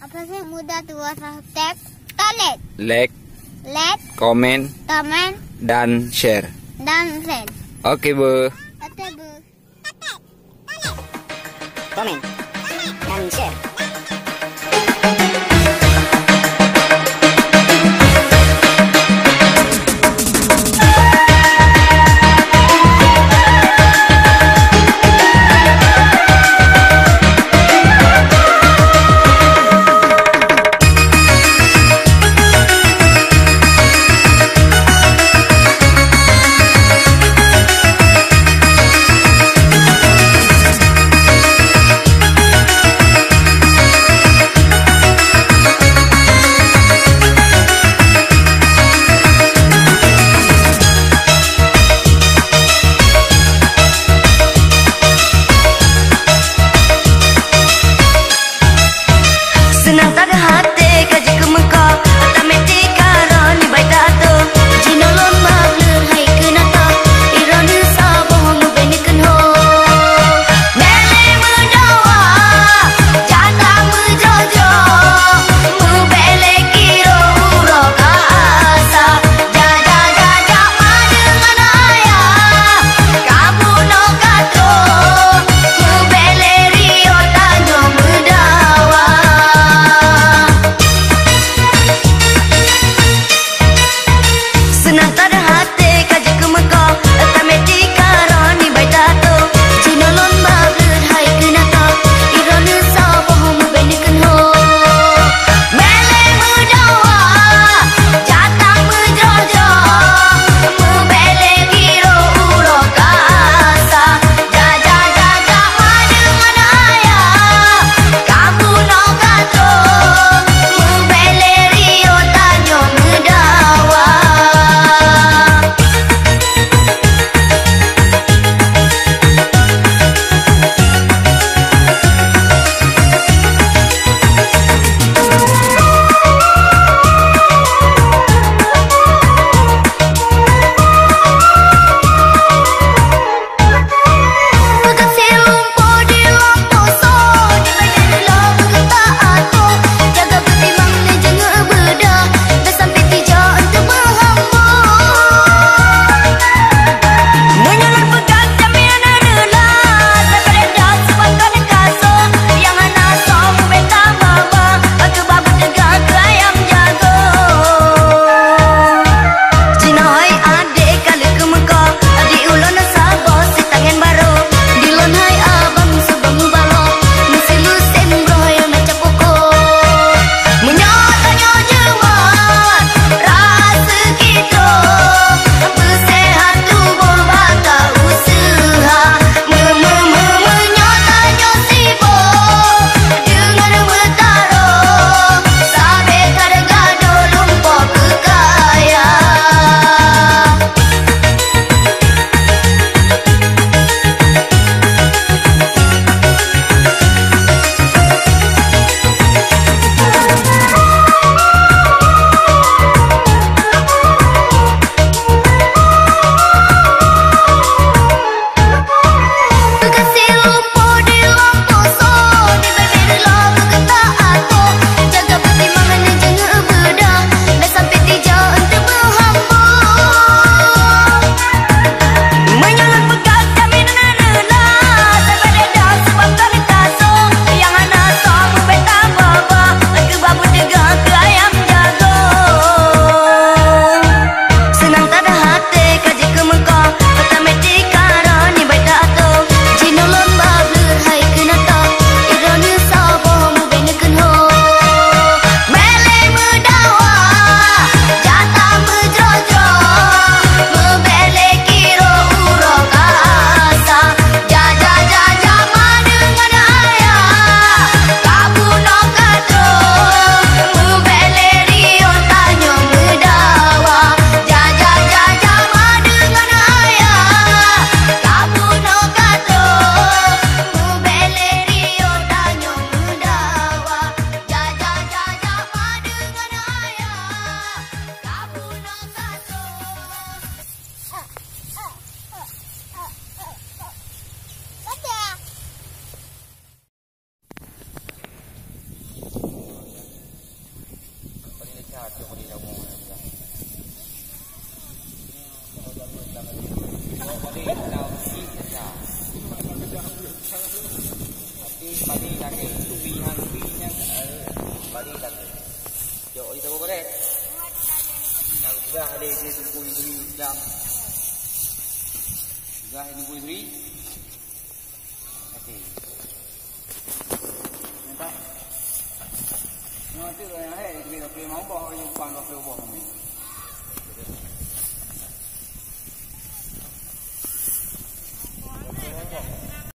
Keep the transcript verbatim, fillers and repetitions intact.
Apa sih muda tua subscribe? Toilet. Like, Like, komen, komen, dan share. Dan share. Oke, Bu. Oke, Bu. Komen dan share. Patuh di dalam rumah dia. Oh, balik dalam si saja. Tapi balik lagi, tubi hang tubi nyang, eh, balik lagi. Jok di tabung karet. Yang sudah ada di Teungku Idri jam. Sudah Teungku Idri. Okey. Nampak? Nyoe tu yang hai, kita boleh mau bawa yang pang dua puluh boh ni.